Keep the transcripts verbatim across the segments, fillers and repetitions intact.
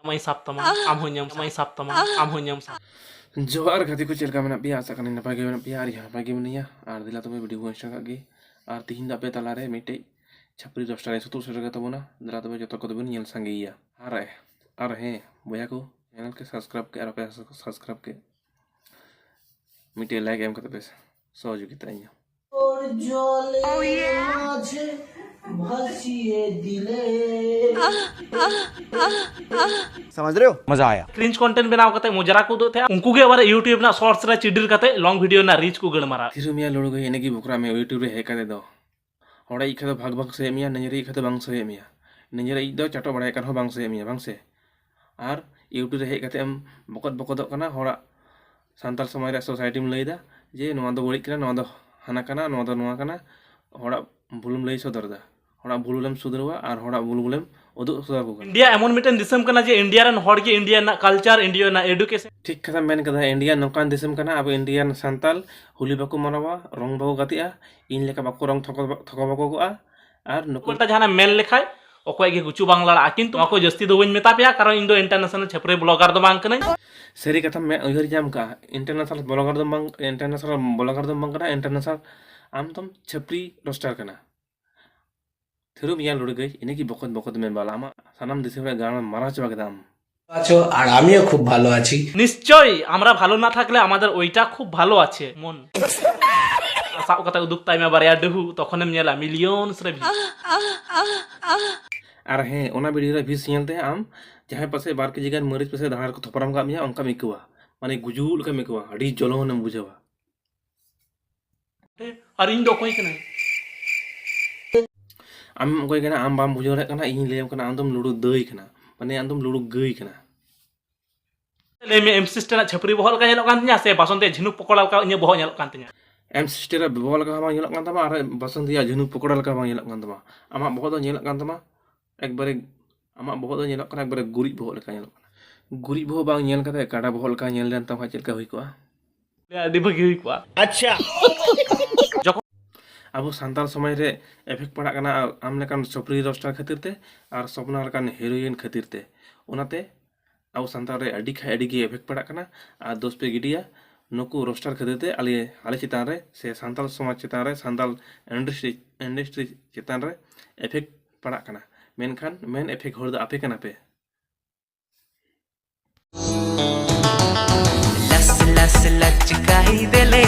ᱢᱟᱧ ᱥᱟᱵ ᱛᱟᱢᱟ, ᱟᱢ ᱦᱚᱸ ᱧᱟᱢ, ᱢᱟᱧ ᱥᱟᱵ ᱛᱟᱢᱟ, ᱟᱢ ᱦᱚᱸ ᱧᱟᱢ ᱥᱟᱵ᱾ ᱡᱚᱦᱟᱨ ᱜᱟᱛᱮ ᱠᱚ, ᱪᱮᱫ ᱞᱮᱠᱟ ᱢᱮᱱᱟᱜ ᱯᱮᱭᱟ? ᱟᱥᱟ ᱠᱟᱹᱱᱟᱹᱧ ᱱᱟᱯᱟᱭ ᱜᱮ ᱢᱮᱱᱟᱜ ᱯᱮᱭᱟ ᱟᱨ ᱤᱧ ᱦᱚᱸ ᱱᱟᱯᱟᱭ ᱜᱮ ᱢᱤᱱᱟᱹᱧᱟ᱾ ᱟᱨ ᱫᱮᱞᱟ ᱛᱚᱵᱮ ᱵᱷᱤᱰᱤᱭᱳ ᱵᱚᱱ ᱥᱴᱟᱨᱴ ᱠᱟᱜ ᱜᱮ᱾ ᱟᱨ ᱛᱤᱦᱤᱧ ᱫᱚ ᱟᱯᱮ ᱛᱟᱞᱟᱨᱮ ᱢᱤᱫᱴᱮᱡ ᱪᱷᱟᱹᱯᱨᱤ ᱨᱳᱥᱴᱟᱨ ᱤᱧ ᱥᱩᱛᱩᱜ ᱥᱮᱴᱮᱨ ᱠᱟᱛᱟ ᱵᱚᱱᱟ᱾ ᱫᱮᱞᱟ ᱛᱚᱵᱮ ᱡᱚᱛᱚ ᱠᱚᱫᱚ ᱵᱚᱱ ᱧᱮᱞ ᱥᱟᱸᱜᱮᱭᱮᱭᱟ᱾ ᱟᱨ, ᱟᱨ ᱦᱮᱸ ᱵᱚᱭᱦᱟ ᱠᱚ, ᱪᱮᱱᱮᱞ ᱠᱚ ᱥᱟᱵᱥᱠᱨᱟᱭᱤᱵ ᱠᱮ ᱟᱨ ᱵᱟᱯᱮ ᱥᱟᱵᱥᱠᱨᱟᱭᱤᱵ ᱠᱮ, ᱢᱤᱫᱴᱮᱡ ᱞᱟᱭᱤᱠ ᱮᱢ ᱠᱟᱛᱮ ᱯᱮ ᱥᱚᱦᱚᱡᱳᱜᱤᱛᱟ ᱤᱧᱟ᱾ समझ रहे हो? मजा आया। Cringe content ᱵᱮᱱᱟᱣ ᱠᱟᱛᱮ ᱢᱚᱡᱽᱨᱟ ᱠᱚ ᱩᱫᱩᱜ ᱛᱟᱦᱮᱸᱜᱼᱟ, ᱩᱱᱠᱩ ᱜᱮ ᱟᱵᱟᱨ YouTube ᱨᱮᱱᱟᱜ shorts ᱨᱮ ᱪᱤᱰᱤᱨ ᱠᱟᱛᱮ long video ᱨᱮᱱᱟᱜ reach ᱠᱚ ᱜᱟᱹᱲᱢᱟᱨᱟ᱾ ᱛᱷᱤᱨᱩᱢᱤᱭᱟ ᱞᱩᱲᱩ ᱜᱟᱹᱭ ᱮᱱᱮ ᱜᱮ ᱵᱚᱠᱨᱟ ᱢᱮ YouTube ᱨᱮ ᱦᱮᱡ ᱠᱟᱛᱮ ᱫᱚ᱾ ᱦᱚᱲᱟᱜ ᱤᱡ ᱠᱷᱟᱡ ᱫᱚ ᱵᱷᱟᱜᱽ ᱵᱷᱟᱜᱽ ᱥᱟᱹᱭᱮᱫ ᱢᱮᱭᱟ, ᱱᱤᱡᱮᱨᱟᱜ ᱤᱡ ᱠᱷᱟᱡ ᱫᱚ ᱵᱟᱝ ᱥᱟᱹᱭᱮᱫ ᱢᱮᱭᱟ᱾ ᱱᱤᱡᱮᱨᱟᱜ ᱤᱡ ᱫᱚ ᱪᱟᱴᱚ ᱵᱟᱲᱟᱭᱮᱫ ᱠᱟᱱ ᱨᱮᱦᱚᱸ ᱵᱟᱝ ᱥᱟᱹᱭᱮᱫ ᱢᱮᱭᱟ, ᱵᱟᱝ ᱥᱮ? ᱟᱨ YouTube ᱨᱮ ᱦᱮᱡ ᱠᱟᱛᱮ ᱮᱢ ᱵᱚᱠᱚᱫ ᱵᱚᱠᱚᱫᱚᱜ ᱠᱟᱱᱟ, ᱦᱚᱲᱟᱜ ᱥᱟᱱᱛᱟᱲ ᱥᱚᱢᱟᱡᱽ ᱨᱮᱭᱟᱜ society ᱮᱢ ᱞᱟᱹᱭᱫᱟ ᱡᱮ ᱱᱚᱣᱟ ᱫᱚ ᱵᱟᱹᱲᱤᱡ ᱠᱟᱱᱟ, ᱱᱚᱣᱟ ᱫᱚ ᱦᱟᱱᱟ ᱠᱟᱱᱟ, ᱱᱚᱣᱟ ᱫᱚ ᱱᱚᱣᱟ ᱠᱟᱱᱟ᱾ ᱦᱚᱲᱟᱜ ᱵᱷᱩᱞᱮᱢ ᱞᱟᱹᱭ ᱥᱚᱫᱚᱨ ᱮᱫᱟ, ᱦᱚᱲᱟᱜ ᱵᱷᱩᱞᱮᱢ ᱥᱩᱫᱷᱨᱟᱹᱣᱟ ᱟᱨ ᱦᱚᱲᱟᱜ ᱵᱷᱩᱞ ᱵᱷᱩᱞᱮᱢ ᱩᱫᱩᱜ ᱥᱚᱫᱚᱨ ᱟᱠᱚ ᱠᱟᱱᱟ᱾ ᱤᱱᱰᱤᱭᱟ ᱮᱢᱚᱱ ᱢᱤᱫᱴᱮᱱ ᱫᱤᱥᱚᱢ ᱠᱟᱱᱟ ᱡᱮ ᱤᱱᱰᱤᱭᱟ ᱨᱮᱱ ᱦᱚᱲ ᱜᱮ ᱤᱱᱰᱤᱭᱟ ᱨᱮᱱᱟᱜ culture, ᱤᱱᱰᱤᱭᱟ ᱨᱮᱱᱟᱜ education᱾ ᱴᱷᱤᱠ ᱠᱟᱛᱷᱟ ᱢᱮᱱ ᱠᱟᱫᱟ, ᱤᱱᱰᱤᱭᱟ ᱱᱚᱝᱠᱟᱱ ᱫᱤᱥᱚᱢ ᱠᱟᱱᱟ, ᱟᱵᱚ ᱤᱱᱰᱤᱭᱟᱱ ᱥᱟᱱᱛᱟᱞ ᱦᱳᱞᱤ ᱵᱟᱠᱚ ᱢᱟᱱᱟᱣᱟ, ᱨᱚᱝ ᱵᱟᱠᱚ ᱜᱟᱛᱮᱜᱼᱟ, ᱤᱧ ᱞᱮᱠᱟ ᱵᱟᱠᱚ ᱨᱚᱝ ᱛᱷᱚᱠᱚ ᱛᱷᱚᱠᱚ ᱵᱟᱠᱚ ᱠᱚᱜᱼᱟ᱾ ᱟᱨ ᱱᱩᱠᱩ ᱩᱞᱴᱟ ᱡᱟᱦᱟᱱᱟᱜ ᱢᱮᱱ ᱞᱮᱠᱷᱟᱡ ᱚᱠᱚᱭ ᱜᱮ ᱜᱩᱪᱩ ᱵᱟᱝ ᱞᱟᱲᱟᱜᱼᱟ, ᱠᱤᱱᱛᱩ ᱱᱚᱣᱟ ᱠᱚ ᱡᱟᱹᱥᱛᱤ ᱫᱚ ᱵᱟᱹᱧ ᱢᱮᱛᱟ ᱯᱮᱭᱟ, ᱠᱟᱨᱚᱱ ᱤᱧ ᱫᱚ international ᱪᱷᱟᱹᱯᱨᱤ blogger ᱫᱚ ᱵᱟᱝ ᱠᱟᱹᱱᱟᱹᱧ᱾ ᱥᱟᱹᱨᱤ ᱠᱟᱛᱷᱟᱢ ᱢᱮ-, ᱩᱭᱦᱟᱹᱨ ᱧᱟᱢ ᱠᱟᱜᱼᱟ, international blogger ᱫᱚ ᱵᱟᱝ, international blogger ᱫᱚ ᱵᱟᱝ ᱠᱟᱱᱟ, international ᱟᱢ ᱫᱚᱢ ᱪᱷᱟᱹᱯᱨᱤ ᱨᱳᱥᱴᱟᱨ ᱠᱟᱱᱟ᱾ ᱛᱷᱤᱨᱩᱢᱤᱭᱟ ᱞᱩᱲᱩ ᱜᱟᱹᱭ, ᱤᱱᱟᱹ ᱜᱮ ᱵᱚᱠᱚᱛ ᱵᱚᱠᱚᱛ ᱢᱮ ᱵᱟᱞᱟ, ᱟᱢᱟᱜ ᱥᱟᱱᱟᱢ ᱫᱤᱥᱚᱢ ᱨᱮ ᱜᱟᱲ ᱢᱟᱨᱟ ᱪᱟᱵᱟ ᱠᱮᱫᱟ ᱟᱢ᱾ আছো, আর আমিও খুব ভালো আছি। নিশ্চয়ই, আমরা ভালো না থাকলে আমাদের ওইটা খুব ভালো আছে, মন। ᱥᱟᱵ ᱠᱟᱛᱮ ᱩᱫᱩᱜ ᱛᱟᱭ ᱢᱮ ᱵᱟᱨᱭᱟ ᱰᱟᱹᱦᱩ, ᱛᱚᱠᱷᱚᱱᱮᱢ ᱧᱮᱞᱟ millions ᱨᱮ view᱾ ᱟᱨ ᱦᱮᱸ, ᱚᱱᱟ ᱵᱷᱤᱰᱤᱭᱳ ᱨᱮ views ᱧᱮᱞ ᱛᱮ ᱟᱢ ᱡᱟᱦᱟᱸᱭ ᱯᱟᱥᱮ ᱵᱟᱨ ᱠᱮᱡᱤ ᱜᱟᱱ ᱢᱟᱹᱨᱤᱪ ᱯᱟᱥᱮ ᱰᱟᱦᱟᱨ ᱠᱚ ᱛᱷᱚᱯᱨᱟᱢ ᱠᱟᱜ ᱢᱮᱭᱟ, ᱚᱱᱠᱟᱢ ᱟᱹᱭᱠᱟᱹᱣᱟ, ᱢᱟᱱᱮ ᱜᱩᱡᱩᱜ ᱞᱮᱠᱟᱢ ᱟᱹᱭᱠᱟᱹᱣᱟ, ᱟᱹᱰᱤ ᱡᱚᱞᱚᱱᱮᱢ ᱵᱩᱡᱷᱟᱹᱣᱟ᱾ ᱟᱨ ᱤᱧ ᱫᱚ ᱚᱠᱚᱭ ᱠᱟᱹᱱᱟᱹᱧ? ᱟᱢᱮᱢ ᱚᱠᱚᱭ ᱠᱟᱱᱟ, ᱟᱢ ᱵᱟᱢ ᱵᱩᱡᱷᱟᱹᱣ ᱫᱟᱲᱮᱭᱟᱜ ᱠᱟᱱᱟ, ᱤᱧ ᱞᱟᱹᱭᱟᱢ ᱠᱟᱱᱟ, ᱟᱢ ᱫᱚᱢ ᱞᱩᱲᱩ ᱫᱟᱹᱭ ᱠᱟᱱᱟ, ᱢᱟᱱᱮ ᱟᱢ ᱫᱚᱢ ᱞᱩᱲᱩ ᱜᱟᱹᱭ ᱠᱟᱱᱟ᱾ ᱞᱟᱹᱭ ᱢᱮ, ᱮᱢ ᱥᱤᱥᱴᱟᱨᱟᱜ ᱪᱷᱟᱹᱯᱨᱤ ᱵᱚᱦᱚᱜ ᱞᱮᱠᱟ ᱧᱮᱞᱚᱜ ᱠᱟᱱ ᱛᱤᱧᱟ ᱥᱮ ᱵᱟᱥᱚᱱᱛᱤᱭᱟᱜ ᱡᱷᱤᱱᱩᱠ ᱯᱚᱠᱚᱲᱟ ᱞᱮᱠᱟ ᱤᱧᱟᱹᱜ ᱵᱚᱦᱚᱜ ᱧᱮᱞᱚᱜ ᱠᱟᱱ ᱛᱤᱧᱟ? ᱮᱢ ᱥᱤᱥᱴᱟᱨᱟᱜ ᱵᱚᱦᱚᱜ ᱞᱮᱠᱟ ᱦᱚᱸ ᱵᱟᱝ ᱧᱮᱞᱚᱜ ᱠᱟᱱ ᱛᱟᱢᱟ ᱟᱨ ᱵᱟᱥᱚᱱᱛᱤᱭᱟᱜ ᱡᱷᱤᱱᱩᱠ ᱯᱚᱠᱚᱲᱟ ᱞᱮᱠᱟ ᱦᱚᱸ ᱵᱟᱝ ᱧᱮᱞᱚᱜ ᱠᱟᱱ ᱛᱟᱢᱟ᱾ ᱟᱢᱟᱜ ᱵᱚᱦᱚᱜ ᱫᱚ ᱧᱮᱞᱚᱜ ᱠᱟᱱ ᱛᱟᱢᱟ ᱮᱠᱵᱟᱨᱮ, ᱟᱢᱟᱜ ᱵᱚᱦᱚᱜ ᱫᱚ ᱧᱮᱞᱚᱜ ᱠᱟᱱᱟ ᱮᱠᱵᱟᱨᱮ ᱜᱩᱨᱤᱡ ᱵᱚᱦᱚᱜ ᱞᱮᱠᱟ ᱧᱮᱞᱚᱜ ᱠᱟᱱᱟ᱾ ᱜᱩᱨᱤᱡ ᱵᱚᱦᱚᱜ ᱵᱟᱝ ᱧᱮᱞ ᱠᱟᱛᱮ ᱠᱟᱰᱟ ᱵᱚᱦᱚᱜ ᱞᱮᱠᱟ ᱧᱮᱞ ᱞᱮᱱ ᱛᱟᱢ ᱠᱷᱟᱱ ᱪᱮᱫ ᱞᱮᱠᱟ ᱦᱩᱭ ᱠᱚᱜᱼᱟ? ᱟᱹᱰᱤ ᱵᱷᱟᱹᱜᱤ ᱦᱩᱭ ᱠᱚᱜᱼᱟ᱾ ᱟᱪᱪᱷᱟ᱾ ᱡᱚᱠᱷᱚᱱ ᱟᱵᱚ ᱥᱟᱱᱛᱟᱲ ᱥᱚᱢᱟᱡᱽ ᱨᱮ effect ᱯᱟᱲᱟᱜ ᱠᱟᱱᱟ ᱟᱢ ᱞᱮᱠᱟᱱ ᱪᱷᱟᱹᱯᱨᱤ ᱨᱳᱥᱴᱟᱨ ᱠᱷᱟᱹᱛᱤᱨ ᱛᱮ ᱟᱨ ᱥᱚᱯᱱᱟ ᱞᱮᱠᱟᱱ heroine ᱠᱷᱟᱹᱛᱤᱨ ᱛᱮ᱾ ᱚᱱᱟᱛᱮ ᱟᱵᱚ ᱥᱟᱱᱛᱟᱲ ᱨᱮ ᱟᱹᱰᱤ ᱠᱷᱟᱱ ᱟᱹᱰᱤ ᱜᱮ ᱮᱯᱷᱮᱠᱴ ᱯᱟᱲᱟᱜ ᱠᱟᱱᱟ᱾ ᱟᱨ ᱫᱳᱥ ᱯᱮ ᱜᱤᱰᱤᱭᱟ ᱱᱩᱠᱩ ᱨᱳᱥᱴᱟᱨ ᱠᱷᱟᱹᱛᱤᱨ ᱛᱮ ᱟᱞᱮ ᱟᱞᱮ ᱪᱮᱛᱟᱱ ᱨᱮ ᱥᱮ ᱥᱟᱱᱛᱟᱲ ᱥᱚᱢᱟᱡᱽ ᱪᱮᱛᱟᱱ ᱨᱮ, ᱥᱟᱱᱛᱟᱲ ᱤᱱᱰᱟᱥᱴᱨᱤ ᱤᱱᱰᱟᱥᱴᱨᱤ ᱪᱮᱛᱟᱱ ᱨᱮ ᱮᱯᱷᱮᱠᱴ ᱯᱟᱲᱟᱜ ᱠᱟᱱᱟ᱾ ᱢᱮᱱᱠᱷᱟᱱ ᱢᱮᱱ ᱮᱯᱷᱮᱠᱴ ᱦᱚᱲ ᱫᱚ ᱟᱯᱮ ᱠᱟᱱᱟ ᱯᱮ᱾ ᱞᱟᱥ ᱞᱟᱥ ᱞᱟᱪᱠᱟᱭ ᱫᱮᱞᱮ᱾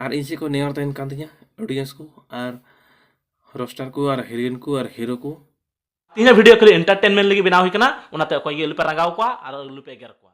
ᱟᱨ ᱤᱧ ᱥᱮᱫ ᱠᱚ ᱱᱮᱭᱟᱨ ᱛᱟᱦᱮᱱ ᱠᱟᱱ ᱛᱤᱧᱟ ᱚᱰᱤᱭᱮᱱᱥ ᱠᱚ ᱟᱨ ᱨᱳᱥᱴᱟᱨ ᱠᱚ ᱟᱨ ᱦᱤᱨᱳᱭᱤᱱ ᱠᱚ ᱟᱨ ᱦᱤᱨᱳ ᱠᱚ᱾ ᱛᱮᱦᱮᱧᱟᱜ ᱵᱷᱤᱰᱤᱭᱳ ᱠᱷᱟᱹᱞᱤ ᱮᱱᱴᱟᱨᱴᱮᱱᱢᱮᱱᱴ ᱞᱟᱹᱜᱤᱫ ᱵᱮᱱᱟᱣ ᱦᱩᱭ ᱠᱟᱱᱟ, ᱚᱱᱟᱛᱮ ᱚᱠᱚᱭ ᱜᱮ ᱟᱞᱚᱯᱮ ᱨᱟᱸᱜᱟᱣ ᱠᱚᱣᱟ ᱟᱨ ᱟᱞᱚᱯᱮ ᱮᱜᱮᱨ ᱠᱚᱣᱟ᱾